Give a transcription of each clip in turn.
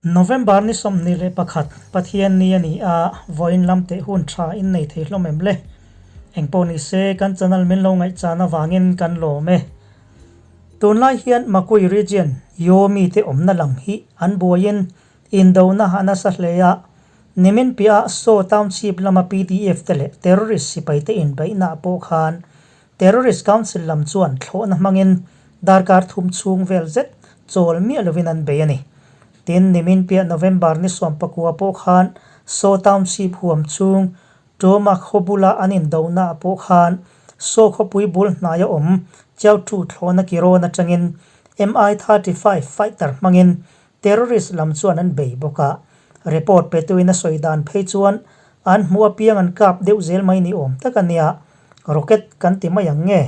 November ni 21, Pathian ni a ni a, vawiin lam teh hun tha in nei thei hlawm em le? Engpawh ni se, kan channel min lo ngaihchan avangin kan lawm e. Tunlai hian Makui region Yaw mite awmna lam hi an buaiin indona a nasa hle a, nimin piah Saw Township lama pdf te leh terrorist sipaite inbeihna pawh khan Terrorist Council lam chuan thlawhna hmangin darkar thum chhung vel zet chawl miah lovin an bei a ni. Tin, nimin piah November ni 19 pawh khan Saw Township huam chhung Tawma khaw bula an indonaah pawh khan Saw khawpui bul hnaia awm Chiautu thlawhna kirawn atangin Mi-35 fighter hmangin terrorist lam chuan an bei bawk a. Report petuin a sawi dan phei chuan an hmuh apiang an kap deuh zel mai ni awm tak a nia. Rocket kan ti mai ang nge?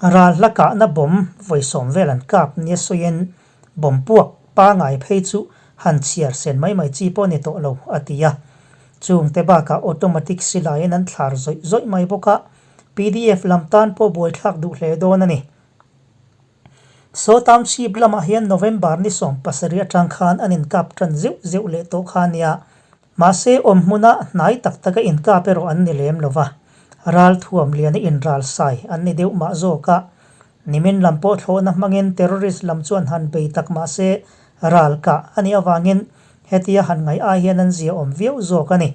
Ral hla kahna bomb vawi sawm vel an kap nia sawiin bomb puak pangai phei chu han chhiar sen mai mai chi pawh a ni tawh lo, a ti a. Chungte bakah automatic silaiin an thlar zawih zawih mai bawk a, pdf lam tan pawh buaithlak duh hle dawn a ni. Saw Township lamah hian November ni 17 atang khan an inkap tan zeuh zeuh leh tawh kha a nia. Mahse, awm hmuna hnai tak taka inkap erawh an ni lem lo va, ral thuam liana inral sai an ni deuh mah zawk a. Nimin lam pawh thlawhna hmangin terrorist lam chuan han bei tak mahse ral kah a nih avangin hetia han ngaih ai hian an zia awm viau zawk a ni.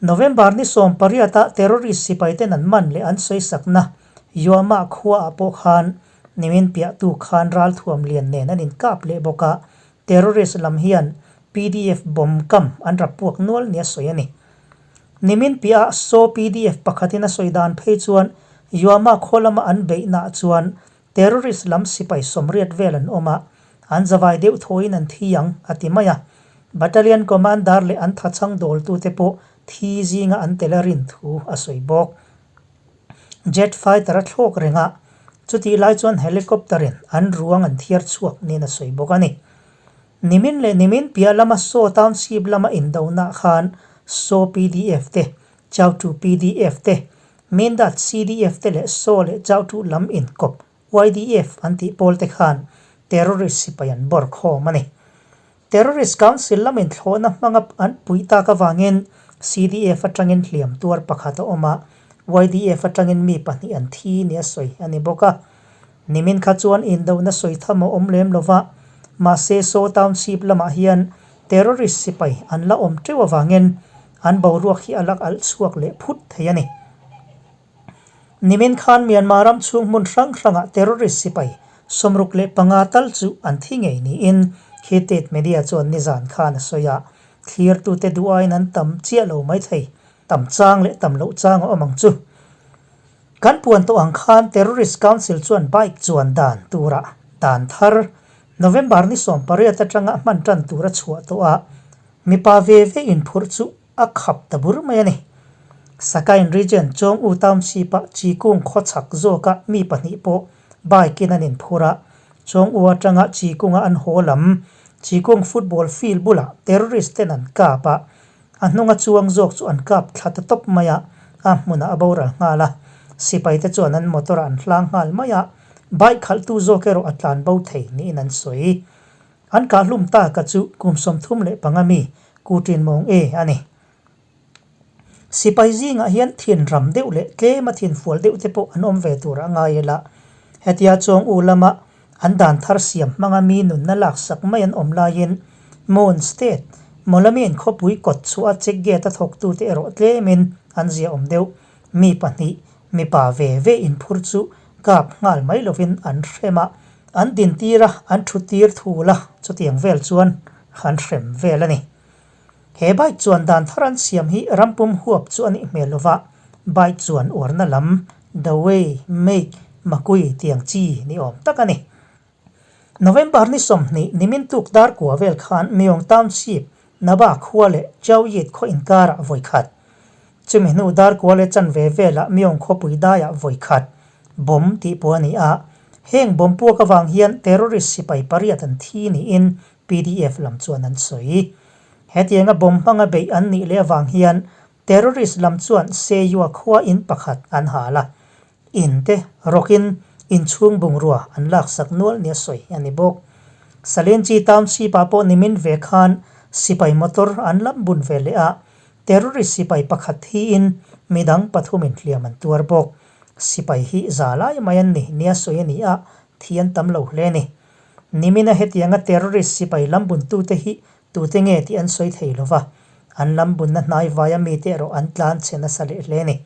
November ni 18 ah terrorist sipaiten an man leh an sawisakna Yuama khuaah pawh khan nimin piahtu khan ral thuam lian nen an inkap leh bawk a, Terrorist lam hian pdf bomb kam an rap puak nual nia sawi a ni. Nimin piah ah Saw pdf pakhatin a sawi dan phei chuan Yuama khaw lama an beihna ah chuan terrorist lam sipai 80 vel an awm a, an zavai deuh thawiin an thi ang a ti mai a. Battalion Commander leh an thachhang dawltute pawh thi zinga an tel a rin thu a sawi bawk. Jet fighter a thlawk reng a, chutih lai chuan helicopter in an ruang an thiar chhuak niin a sawi bawk a ni. Nimin leh nimin piah lama Saw Township lama indonaah khan Saw pdf te, Chautu pdf te, Mindat CDF te leh Saw leh Chautu lam inkawp YDF an tih pawl te khan terrorist sipai an bawr khawm a ni. Terrorist Council lamin thlawhna hmanga an puih tak avangin CDF atangin hliam tuar pakhat a awm a, YDF atangin mi pahnih an thi nia sawi a ni bawk a. Nimin kha chuan indohna sawi tham a awm lem lova, mahse Saw Township lamah hian terrorist sipai an la awm teuh avangin an boruak hi a lak alh chhuak leh phut thei a ni. Nimin khan Myanmar ram chhung hmun hrang hrangah terrorist sipai 65 tal chu an thi ngei niin Khitit media chuan nizan khan a sawi a, thlirtute duh aiin an tam chiah lo maithei, tam chang leh tam loh chang a awm ang chu. Kan puan tawh ang khan Terrorist Council chuan bike chuan dan tura dan thar November ni 18 atanga hman tan tura chhuah tawh a, mipa ve ve inphurh chu a khap ta bur mai a ni. Sakain Region Chawng U Township-a Chikung khaw chhak zawka mi pahnih pawh bike in an inphur a, Chawng U atanga Chikunga an haw lam Chikung football field bulah terrorist ten an kap a, a hnunga chuang zawk chu an kap thla ta tawp mai a, a hmunah a boral nghal a, sipai te chuan an motor ah an hlang nghal mai a, bike khalhtu zawk erawh a tlan bo thei niin an sawi. An kahhlum ta ka chu kum 35 mi Ku Tin Mawng E a ni. Sipai zingah hian thin ram deuh leh tlema thin fual deuh te pawh an awm ve tur a ngai ila. Hetia Chawng U lama an dan thar siam hmanga mi nunna laksak mai an awm laiin Mon State, Mawlamiin khawpui kawt chhuah a check gate a thawktute erawh tlemin an ziaawm deuh. Mi pahnih, mipa ve ve inphur chu kap nghal mai lovin an hrem a, an dintir a, an thutir thul a, chutiang vel chuan an hrem vel a ni. He bike chuan dan thar an siam hi rampum huap chu a nih hmel lova, bike chuan uarna lam, the way, make, makui tiang chi ni awm tak a ni. November ni 20 nimin tuk dar kua vel khan Myong Township, Naba khua leh Chauyit khaw inkarah vawi khat. Chumi hnu dar kua leh chanve velah Myong khawpui daiah vawi khat bomb tih pawh a ni a. Heng bomb puak avang hian terrorist sipai pariat an thi niin pdf lam chuan an sawi. Hetianga bomb hmanga beih an nih leh avang hian terrorist lam chuan Seyua khua in pakhat an hal a. In te rawkin inchhung bungrua an laksak nual nia sawi a ni bawk. Salenchi Township-ah pawh nimin ve khan sipai motor an lam bun ve leh a, terrorist sipai pakhat thiin midang pathumin hliam an tuar bawk. Sipai hi za lai mai an ni nia sawi a ni a, thi an tam lo hle a ni. Nimina hetianga terrorist sipai lam buntute hi tute nge tih an sawi thei lo va, an lam bunna hnai vaia mite erawh an tlan chhe nasa leh hle a ni.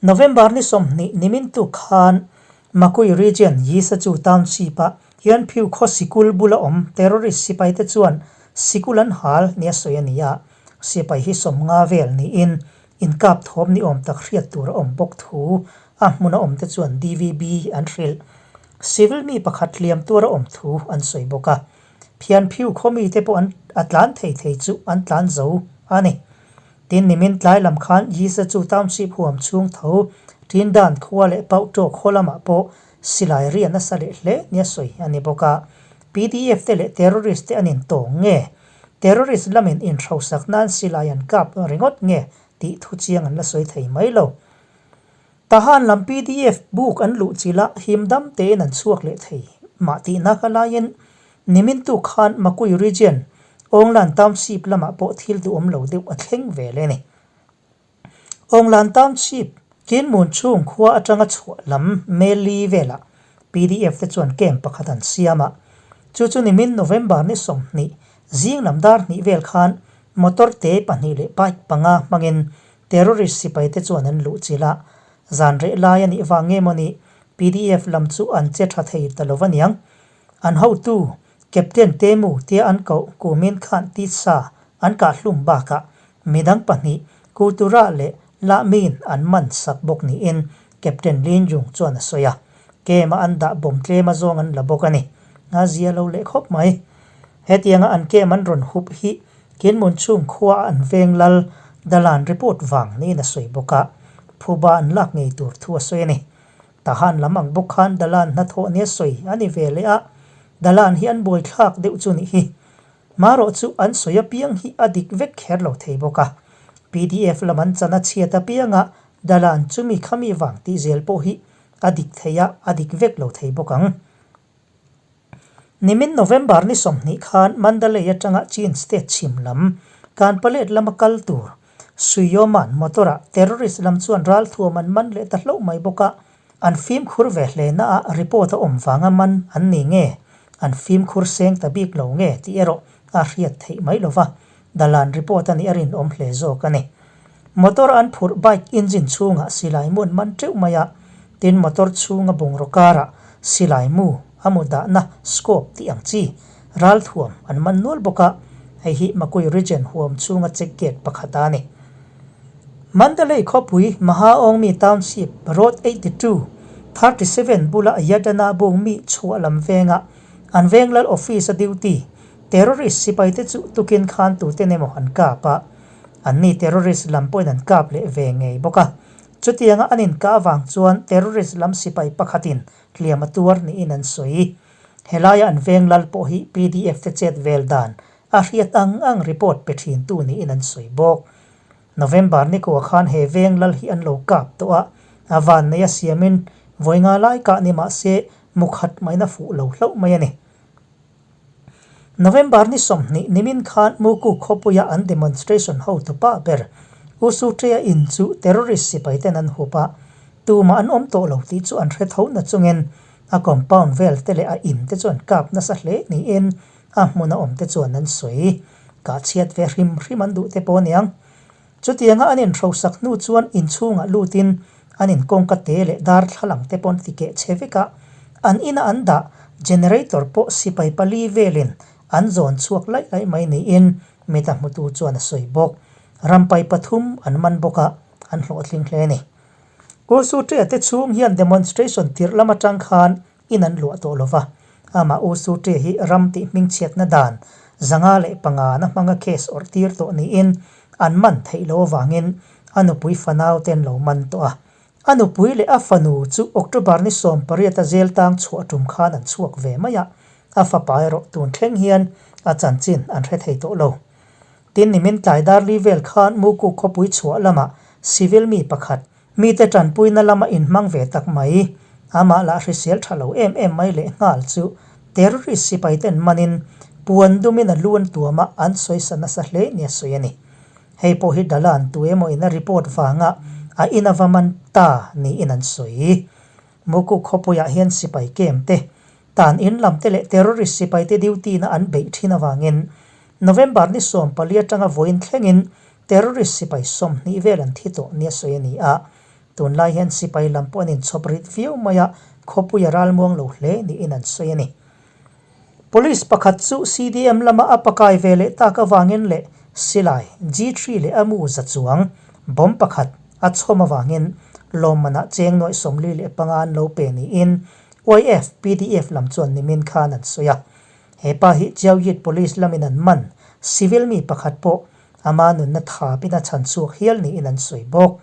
November ni 20 nimin tuk khan Makui Region Yisachu Township-ah hian Phiu khaw sikul bula awm terrorist sipaite chuan sikul an hal nia sawi a ni a, sipai hi 50 vel niin inkap thawm ni awm tak hriat tur a awm bawk thu a hmuna awmte chuan DVB an hrilh. Civil mi pakhat hliam tuar a awm thu an sawi bawk a. Phian Phiu khaw mite pawh an a tlan thei thei chu an tlan zo a ni. Tin, nimin tlai lam khan Yisa chu township huam chhung tho Tindan khua leh Pauhṭaw khaw lamah pawh silai ri a nasa leh hle nia sawi a ni bawk a. PDF te leh terrorist te an intawng nge? Terrorist lamin inhrosak nan silai an kap ringawt nge tih thu chiang an la sawi thei mai lo. Tahan lam pdf buk an luh chilh a, him dam tein an chhuak leh thei. Mah tihna ka laiin nimin tuk khan Makui Region, Awnglan Township lamah pawh thil duhawm lo deuh a thleng ve le ni. Awnglan Township, Kinmun chhung khua atanga chhuah lam Meli velah pdf te chuan camp pakhat an siam a. Chu chu nimin November ni 20 zing lam dar hnih vel khan motor te pahnih leh bike panga hmangin Terrorist sipaite chuan an luh chilh a, zan reh lai a nih vang nge maw ni, pdf lam chu an che tha thei ta lo va niang. An hotu, Captain Temu tia an koh kumin khan titsa an kah hlum bakah midang pahnih Kutura leh Lahmin an man sak bawk niin Captain Lin Jung chuan a sawi a. Camp-a an dah bawm tlem a zawng an la bawk a ni. A zia lo leh khawp mai. Hetianga an camp an rawn hup hi Kinmun chhung khua a an veng lal Dalan report vang niin a sawi bawk a, phuba an lak ngei tur thu a sawi a ni. Tahan lam ang bawk khan Dalan hnathawh nia sawi a ni ve leh a, Dalan hi an buaithlak deuh chu nih hi. Marawh chu an sawi apiang hi a dik vek kher lo thei bawk a, pdf lam an chan a chhiat apianga Dalan chumi khami vang tih zel pawh hi a dik thei a, a dik vek lo thei bawk ang. Nimin November ni 20 khan Mandalay atanga Chin State chhim lam Kanpalet lama kal tur Suiyoman motor-ah terrorist lam chuan ralthuam an man leh ta hlauh mai bawk a, an fimkhur ve hle naah report a awm vanga man an ni nge, an fimkhur seng ta bik lo nge tih erawh a hriat theih mai lo va, Dalan report a nih a rinawm hle zawk a ni. Motor an phurh bike engine chhungah silai mu an man teuh mai a, tin motor chhunga bungraw karah silai mu a mu dahna scope tih ang chi ralthuam an man nual bawk a, hei hi Makui region huam chhunga check gate pakhat a ni. Mandalay khawpui Mahaongmi Township Road 82, 37 bula Yadana bungmi chhuah lam vengah an veng lal office a duty Terrorist sipaite chu tukin khan tuten emaw an kap a, anni terrorist lam pawhin an kap leh ve ngei bawk a. Chutianga an inkah avang chuan terrorist lam sipai pakhatin hliam a tuar niin an sawi. Helaia an veng lal pawh hi pdf te chet vel dan a hriat ang ang report pe thintu niin an sawi bawk. November ni kuah khan he veng lal hi an lo kap tawh a, a vanneia siamin vawi nga lai kah ni mah se mukhat maina fuh lo hlauh mai a ni. November ni 20 nimin khan Muku khawpuia an demonstration hotu pa ber U Su Ṭe-a in chu terrorist sipaiten an hup a, tumah an awm tawh lo tih chu an hre tho na chungin a compound vel te leh a in te chu an kap nasa hle niin a hmuna awm te chuan an sawi. Kah chhiat ve hrim hrim an duh te pawh aniang. Chutianga an inhrosak hnu chuan inchhungah lutin an inkawngka te leh darthlalang te pawn ti keh chhe vek a, an ina an dah generator pawh sipai pali velin an zawn chhuak laih laih mai niin mita hmutu chuan a sawi bawk. Rampai pathum an man bawk a, an hlawhtling hle a ni. U Su Ṭe te chhung hian demonstration tirh lam atang khan in an luah tawh lo va, amah U Su Ṭe hi ram tih hmingchhiatna dan 505 na hmanga case awrh tir tawh niin an man theih lo avangin a nupui fanau te an lo man tawh a. A nupui leh a fanu chu October ni 18 a zel tang chhuah tum khan an chhuak ve mai a, a fapa erawh tun thleng hian a chanchin an hre thei tawh lo. Tin nimin tlai dar li vel khan Muku khawpui chhuah lamah civil mi pakhat, Mite tanpuina lama inhmang ve tak mai, amah lah hrisel tha lo em em mai leh nghal chu terrorist sipai ten manin puan dumin a lu an tuam a, an sawisa nasa hle nia sawi a ni. Hei pawh hi Dalan tu emaw in a report vanga a in a va man ta niin an sawi. Mukuk khawpuiah hian sipai kem te, tan in lam te leh terrorist sipai te duty na an beih thin avangin November ni 14 atanga vawiin thlengin terrorist sipai 20 vel an thi tawh nia sawi a ni a. Tunlai hian sipai lam pawh an inchhawp rit viau mai a, khawpui a ralmuang lo hle niin an sawi a ni. Police pakhat chu CDM lama a pakai ve leh tak avangin leh silai G-three leh a mu za chuang bomb pakhat a chhawm avangin lawmmanah cheng nuaih 45 an lo pe niin YF pdf lam chuan nimin khan an sawi a. He pa hi Chiaoyit Police lamin an man civil mi pakhat pawh ama nunna thapin a chhan chhuak hial niin an sawi bawk.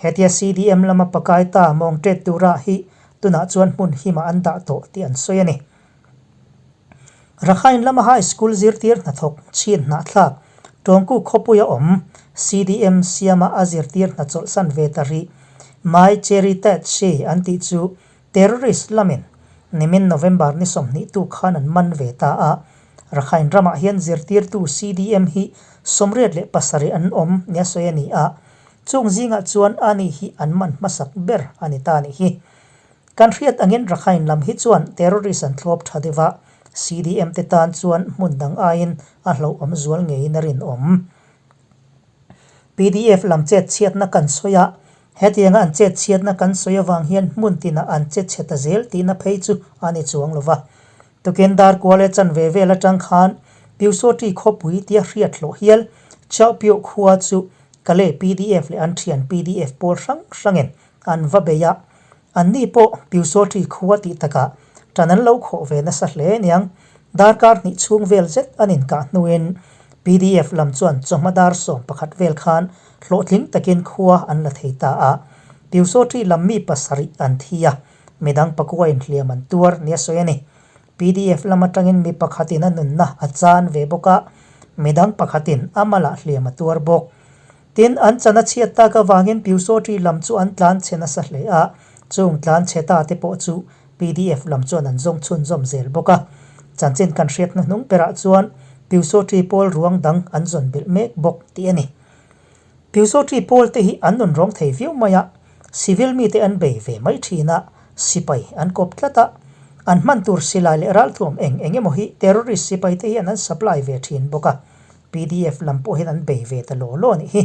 Hetia CDM lama pakai ta mawng tet tura hi tunah chuan hmun himah an dah tawh tih an sawi a ni. Rakhine lama High School zirtir hnathawk chhin hnahthlak Tawngku khawpuia awm CDM siama a zirtir hna chawlhsan ve ta rih Mai Cherry Tat She an tih chu Terrorist lamin nimin November ni 20 tu khan an man ve ta a. Rakhine ramah hian zirtirtu CDM hi 87 an awm nia sawi a ni a. Chung zingah chuan ani hi an man hmasak ber a ni ta a nih hi. Kan hriat angin Rakhine lam hi chuan terrorist an thlawp tha deuh a, CDM te tan chuan hmun dang aiin a hlauhawm zual ngeiin a rinawm. PDF lam chet chhiatna kan sawi a, hetianga an chet chhiatna kan sawi avang hian hmun tinah an che chhe ta zel tihna phei chu a ni chuang lo va. Tukin dar kual e chanve vel atang khan Pyusawṭi khawpui tia hriat hlawh hial Chauhpioh khua chu Kale pdf leh an thian pdf pawl hrang hrangin an va bei a, anni pawh Pyusawṭi khua tih takah ṭan an lo khawh ve nasa hle aniang. Darkar hnih chhung vel zet an inkah hnuin pdf lam chuan chawhma dar 11 vel khan hlawhtling takin khua an la thei ta a, Pyusawṭi lam mi pasarih an thi a, midang pakua inhliam an tuar nia sawi a ni. Pdf lam atangin mi pakhatin a nunna a chan ve bawk a, midang pakhatin a malah hliam a tuar bawk. Tin, an chan a chhiat tak avangin Pyusawṭi lam chu an tlan chhe nasa hle a, chung tlan chhe ta te pawh chu pdf lam chuan an zawng chhunzawm zel bawk a. Chanchin kan hriat hnuhnung berah chuan Pyusawṭi pawl ruang dang an zawn belh mek bawk tih a ni. Pyusawṭi pawl te hi an nunrawng thei viau mai a, civil mite an bei ve mai thin a, sipai an kawp tlat a, an hman tur silai leh ralthuam eng eng emaw hi terrorist sipai te hian an supply ve thin bawk a, pdf lam pawh hian an bei ve ta law law a nih hi.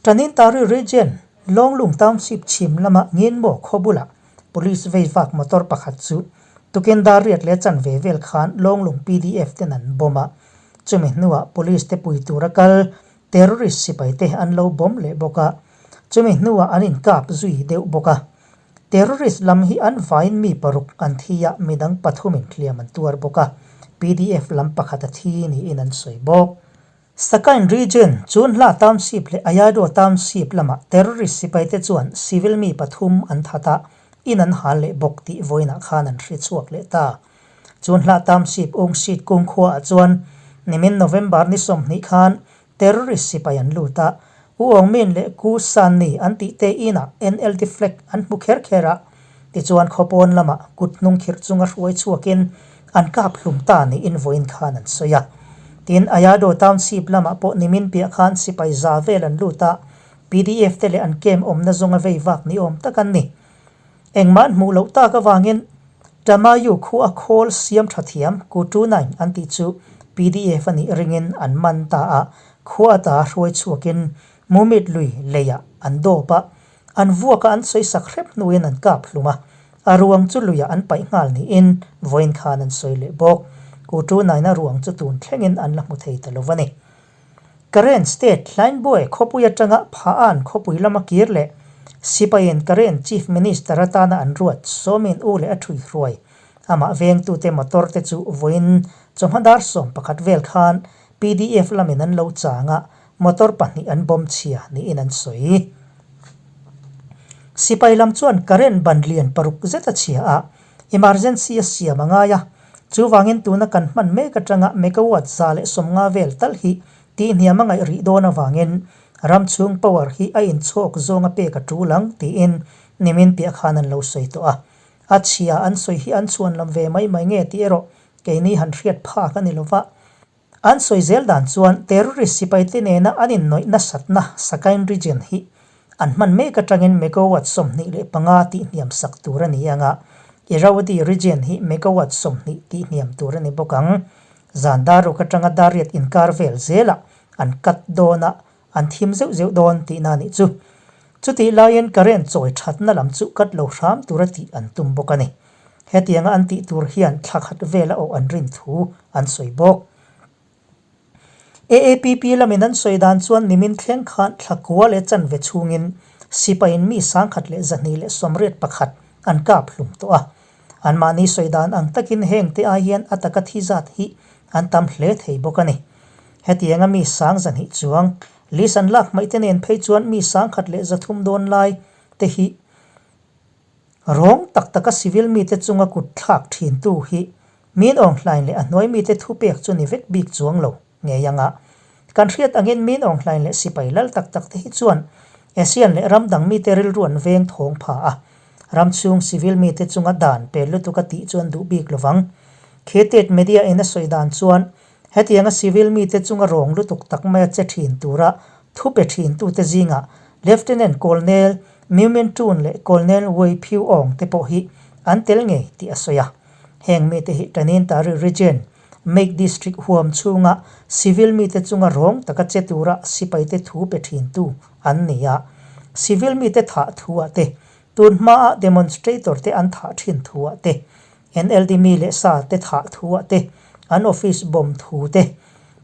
Tanintari Region, Lawnglung Township chhim lama Nginmaw khaw bulah Police vei vak motor pakhat chu tukin dar riat leh chanve vel khan Lawnglung pdf ten an bomb a, chumi hnuah Police te pui tura kal terrorist sipai te an lo bomb leh bawk a, chumi hnuah an inkap zui deuh bawk a. Terrorist lam hi an vaiin mi paruk an thi a, midang pathumin hliam an tuar bawk a, pdf lam pakhat a thi niin an sawi bawk. Sakain Region, Chunhla Township leh Ayado Township lamah terrorist sipaite chuan civil mi pathum an that a, in an hal leh bawk tih vawiinah khan an hre chhuak leh ta. Chunhla Township Ungsit kung khuaah chuan nimin November ni 20 khan terrorist sipai an lut a, U Aung Min leh Ku San Ni an tih te inah NLD flag an hmu kher kher a, tichuan khawpawn lamah kut hnung khirh chunga hruai chhuakin an kap hlum ta niin vawiin khan an sawi a. Tin, Ayado Township lamah pawh nimin piah khan sipai za vel an lut a, pdf te leh an camp awmna zawnga vei vak ni awm tak an ni. Engmah an hmuh loh tak avangin Tamayu khu a khawl siam tha thiam Ku Tu Naing an tih chu pdf a nih ringin an man ta a, khua ata hruai chhuakin Mumit lui leiah an dawp a, an vuaka an sawi sak hrep hnuin an kap hlum a, a ruang chu luiah an paih nghal niin vawiin khan an sawi leh bawk. Ku Tu Naina ruang chu tun thlengin an la hmu thei ta lo a ni. Karen State Hlainbuai khawpui atanga Phaan khawpui lama kir leh sipaiin Karen Chief Minister atana an ruat Sawmin U leh a thui hruai. Amah vengtute motor te chu vawiin chawhma dar 11 vel khan pdf lamin an lo chang a, motor pahnih an bawm chhia niin an sawi. Sipai lam chuan Karen ban lian paruk zet a chhia a, emergency a siam a ngai a, chuvangin tuna kan hman mek atanga megawatt 150 vel tal hi tihhniam a ngaih rih dawn avangin ram chhung power hi a inchhawk zawnga pek a tul ang tiin nimin piah khan an lo sawi tawh a. A chhia an sawi hi an chhuan lam ve mai mai nge tih erawh keini han hriat phak a ni lo va. An sawi zel dan chuan terrorist sipaite nena an innawih nasatna Sakain region hi an hman mek atangin megawatt 25 tihhniam sak tur a ni ang a, Irrawaddy region hi megawatt 20 tihhniam tur a ni bawk ang. Zan dar ruk atanga dar riat inkar vel zelah an cut dawn a, an thim zeuh zeuh dawn tihna a nih chu. Chutih laiin current chawi thatna lam chu cut lo hram tura tih an tum bawk a ni. Hetianga an tih tur hian thla khat vela awh an rin thu an sawi bawk. AAPP lamin an sawi dan chuan nimin thleng khan thla kua leh chanve chhungin sipaiin mi 1281 an kap hlum tawh a. Anmahni sawi dan ang takin hengte ai hian a taka thi zat hi an tam hle thei bawk a ni. Hetianga mi 200 chuang list an lak hmaih te nen phei chuan mi 1300 dawn lai te hi Rawng tak taka civil mite chunga kut thlak thintu hi Min Aung Hlaing leh a hnuai mite thupek chu ni vek bik chuang lo ngei ang a. Kan hriat angin Min Aung Hlaing leh sipai lal tak tak te hi chuan ASEAN leh ram dang mite rilru an veng thawng pha a. Ram chhung civil mite chunga dan pel lutuk a tih chu an duh bik lovang. Khetet media in a sawi dan chuan Hetianga civil mite chunga rawng lutuk tak maia che thin tura thu pe thintute zingah Lieutenant Colonel Myo Min Tun leh Colonel Wei Phyu Aung te pawh hi an tel ngei tih a sawi a. Heng mite hi Tanintari Region, Myeik District huam chhunga civil mite chunga rawng taka che tura sipaite thu pe thintu an ni a. Civil mite thah thuah te, tun hmaa demonstrator te an thah thin thuah te, NLD mi leh sa te thah thu ah te, an office bomb thu te,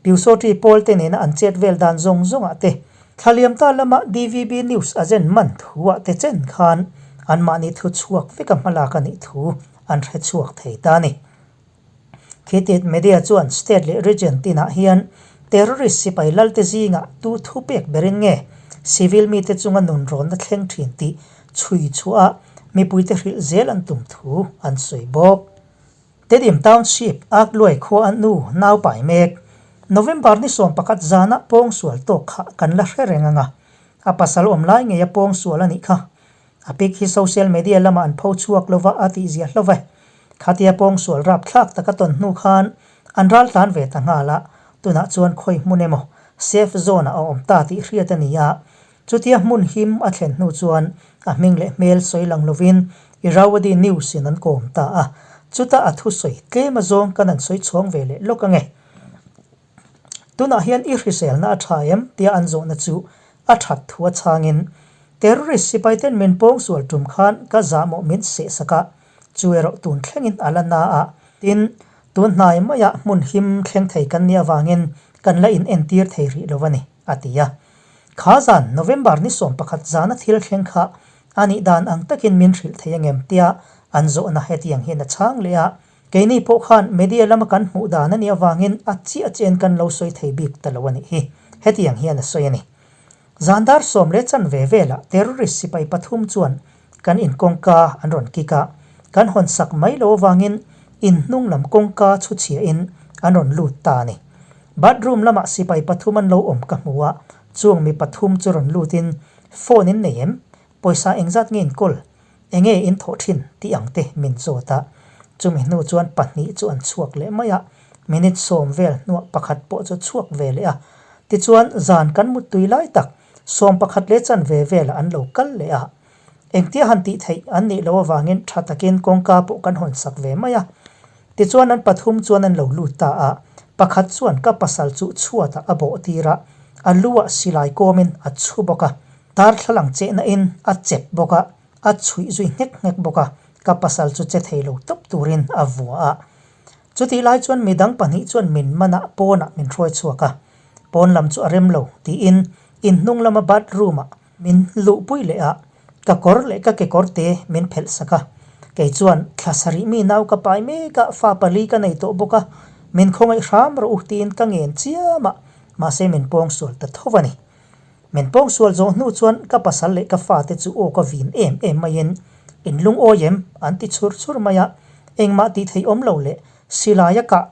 Pyusawṭi pawl te nena an chet vel dan zawng zawng ah te, Thlaliamta lama DVB News agent man thu ah te chen khan anmahni thu chhuak veka hmalak a nih thu an hre chhuak thei ta a ni. Khitit media chuan state leh region tinah hian terrorist sipai lalte zingah tu thu pek berin nge civil mite chunga nunrawnna thleng thin tih chhui chhuah a mipuite hrilh zel an tum thu an sawi bawk. Tedim Township, Akluai khua a nu nau pai mek. November ni 11 zana pawngsual tawk kha kan la hre reng ang a, a pasal awm lai ngei a pawngsual a nih kha. A pic hi social media lamah an pho chhuak lova a tih zia hlauh e. Khatia pawngsual rapthlak taka tawn hnu khan an ral tlan ve ta nghal a, tunah chuan khawi hmun emaw safe zone ah a awm ta tih hriat a ni a, Chutia hmun him a thlen hnu chuan a hming leh hmel sawi lang lovin Irrawaddy News in an kawm ta a, chuta a thusawi tlem a zawng kan an sawi chhuang ve leh lawk ange. Tunah hian i hriselna a tha em? tia an zawhna chu a that thu a chhangin, Terrorist sipaiten min pawngsual tum khan ka zahmawh min sehsak a, chu erawh tun thlengin a la na a, tin, tun hnai maiah hmun him thleng thei kan nih avangin kan la inentir thei rih lo a ni, a ti a. Kha zan, November ni 11 zana thil thleng kha a nih dan ang takin min hrilh thei angem tia an zawhna hetiang hian a chhang leh a. Keini pawh khan media lama kan hmuh dan a nih avangin a chiah chiahin kan lo sawi thei bik ta lo a nih hi, hetiang hian a sawi a ni. Zan dar sawm leh chanve velah terrorist sipai pathum chuan kan in kawngka an rawn kik a, kan hawn sak mai lo avangin in hnung lam kawngka chhu chhiahin an rawn lut ta a ni. Bathroom lamah sipai pathum an lo awm ka hmu a, chung mi pathum chu rawn lutin phone in nei em? Pawisa engzat nge in kawl? Enge in thawh thin? tih ang te min zawt a. Chumi hnu chuan pahnih chu an chhuak leh mai a, minute sawm vel hnuah pakhat pawh chu chhuak ve leh a. Tichuan zan kan muttui lai tak 11 leh chanve velah an lo kal leh a. Engtia han tih theih an nih loh avangin tha takin kawngka pawh kan hawn sak ve mai a. Tichuan an pathum chuan an lo lut ta a, pakhat chuan ka pasal chu chhuatah a bawh tir a, a lu ah silai kawmin a chhu bawk a, darthlalang chehna in a chep bawk a, a chhuih zui nghek nghek bawk a, ka pasal chu che thei lo tawp turin a vua a. Chutih lai chuan midang pahnih chuan min man a, pawnah min hruai chhuak a, pawn lam chu a rem lo tiin in hnung lama bathroom ah Min luhpui leh a, ka kawr leh ka kekawr te min phelh sak a. Kei chuan thla sarih mi nau ka pai mek a, fa pali ka nei tawh bawk a, min khawngaih hram rawh u tiin ka ngen chiam a, mahse min pawngsual ta tho a ni. Min pawngsual zawh hnu chuan ka pasal leh ka fate chu aw ka vin em em maiin, In lungawi em? an ti chhur chhur mai a, engmah tih theih awm lo leh silai a kah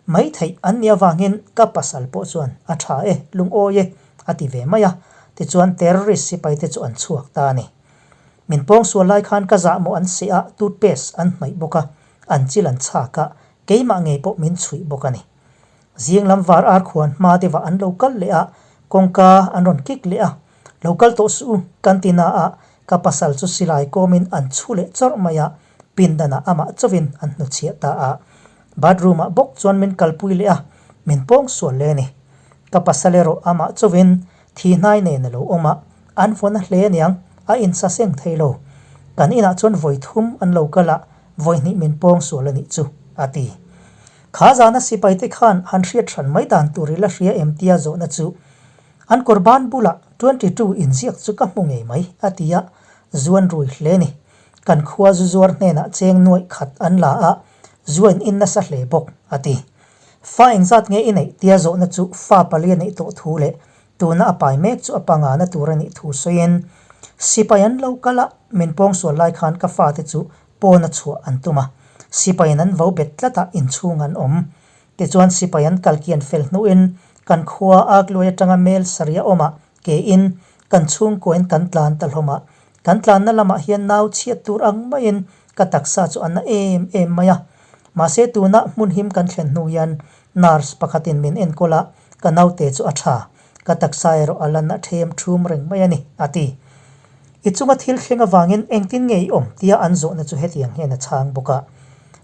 Mai theih an nih avangin ka pasal pawh chuan a tha e, lungawi e a ti ve mai a, tichuan terrorist sipaite chu an chhuak ta a ni. Min pawngsual lai khan ka zahmawh an seh a, toothpaste an hnawih bawk a, an chil an chhak a, keimah ngei pawh min chhuih bawk a ni. Zing lam var ar khuan hma deuhah an lo kal leh a, kawngka an rawn kik leh a, Lo kal tawh suh u, kan ti na a, ka pasal chu silai kawmin an chhu leh chawrh mai a, pindanah amah chauhin an hnuchhiah ta a. Bathroom ah bawk chuan min kalpui leh a, min pawngsual leh a ni. Ka pasal erawh amah chauhin thi hnai nen a lo awm a, an vawn a hle aniang, a insa seng thei lo. Kan inah chuan vawi thum an lo kal a, vawi hnih min pawngsual a nih chu, a ti. Kha zana sipaite khan han hriat hran mai dan tur i la hria em tia zawhna chu an kawr ban bulah 22 inziak chu ka hmu ngei mai, a ti a, zuan rui hle ni. Kan khua zu zuar hnenah cheng nuaih khat an la a, zuain in nasa hle bawk, a ti. Fa engzat nge i neih tia zawhna chu fa pali a neih tawh thu leh tuna a pai mek chu a pangana tur a nih thu sawiin, Sipai an lo kal a, min pawngsual lai khan ka fate chu pawna chhuah an tum a, sipaiin an vo bet tlat a, inchhung an awm. Tichuan sipai an kal kian fel hnuin kan khua Akluai atanga mel sarih a awm a, kein kan chhungkuain kan tlan ta hlawm a. Kan tlanna lamah hian nau chhiat tur ang maiin ka taksa chu a na em em mai a. Mahse tuna hmun him kan thlen hnu hian nurse pakhatin min enkawl a, ka naute chu a tha. Ka taksa erawh a la na them thum reng mai a ni, a ti. I chunga thil thleng avangin engtin nge i awm tia an zawhna chu hetiang hian a chhang bawk a.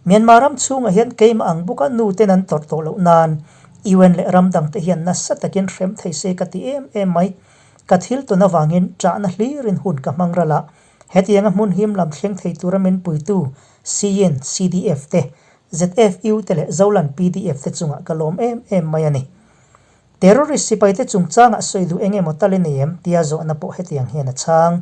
Myanmar ram chhungah hian keimah ang bawka nu ten an tawrh tawh loh nan UN leh ram dangte hian nasa takin hrem thei se ka ti em em mai. Ka thil tawn avangin ṭahna hlirin hun ka hmang ral a, hetianga hmun him lam thleng thei tura min puitu CN, CDF te, ZFU te leh Zolan PDF te chungah ka lawm em em mai a ni. Terrorist sipaite chungchangah sawi duh eng emaw tal i nei em? tia zawhna pawh hetiang hian a chhang.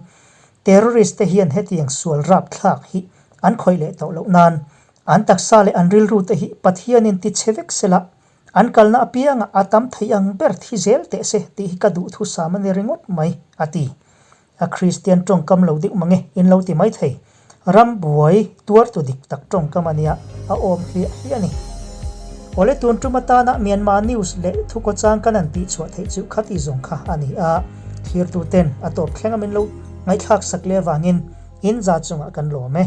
Terrorist te hian hetiang sual rapthlak hi an khawih leh tawh loh nan an taksa leh an rilru te hi Pathianin ti chhe vek sela, an kalna apiangah a tam thei ang ber thi zel teh se tih hi ka duhthusam a ni ringawt mai, a ti. A Kristian tawngkam lo deuh mange in lo ti mai thei. Ram buai tuartu dik tak tawngkam a nia, a awm hliah hliah a ni. Awle tun tum atana Myanmar news leh thukawchang kan han tihchhuah theih chu khati zawng kha a ni a, thlirtu ten a tawp thleng a min lo ngaihthlak sak leh avangin in za chungah kan lawm e.